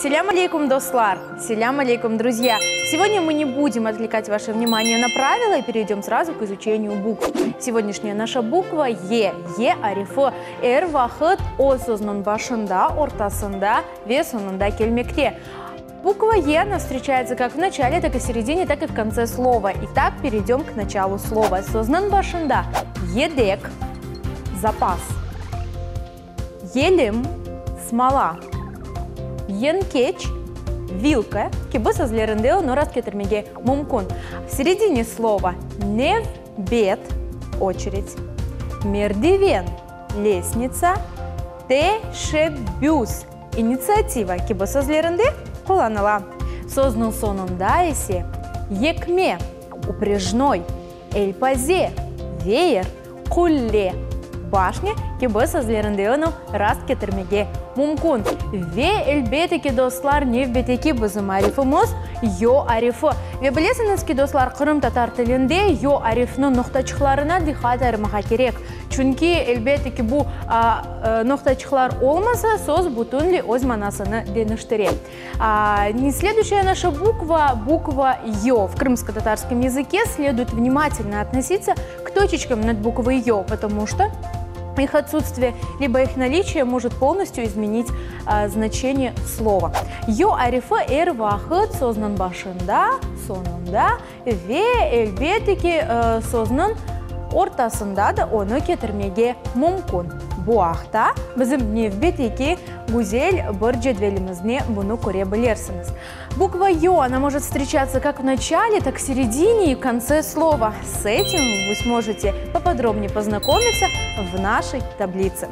Selâm aleyküm, dostlar! Selâm aleyküm, друзья! Сегодня мы не будем отвлекать ваше внимание на правила и перейдем сразу к изучению букв. Сегодняшняя наша буква Е. Е arifi er vaqıt o sözniñ başında, ortasında ve soñunda kelmekte. Буква Е, она встречается как в начале, так и в середине, так и в конце слова. Итак, перейдем к началу слова. Sözniñ başında yedek, запас. Yelim, смола. Yengeç, вилка kibi sözlerinde onı rastketirmege mümkün. В середине слова nevbet, очередь. Merdiven, лестница. Teşebbüs, İnitsiativa kibi sözlerinde qullanıla. Sözniñ soñunda ise yekme, uprejnoy, elpaze, veyer, qulle, başnya kibi sözlerinde onı rast ketirmege mümkün. Ve, elbette ki, dostlar, nevbetteki bizim arifimiz, yo arifi. Ve bilesiñiz ki, dostlar, qırımtatar tilinde yo arifiniñ noqtaçıqlarına diqqat ayırmağa kerek. Çünki, elbette ki, bu noqtaçıqlar olmasa, söz bütünley öz manasını deñiştire. Следующая наша буква, буква Ё. В крымско-татарском языке следует внимательно относиться к точечкам над буквой Ё, потому что их отсутствие либо их наличие может полностью изменить значение слова. Ё arifi er vaqıt sözniñ başında, soñunda ve, elbette ki, sözniñ ortasında da onı ketirmege mümkün. Bu aqta bizim nevbetteki güzel bir cedvelimizde bunı köre bilirsiñiz. Буква Ё, она может встречаться как в начале, так в середине и в конце слова. С этим вы сможете поподробнее познакомиться в нашей таблице.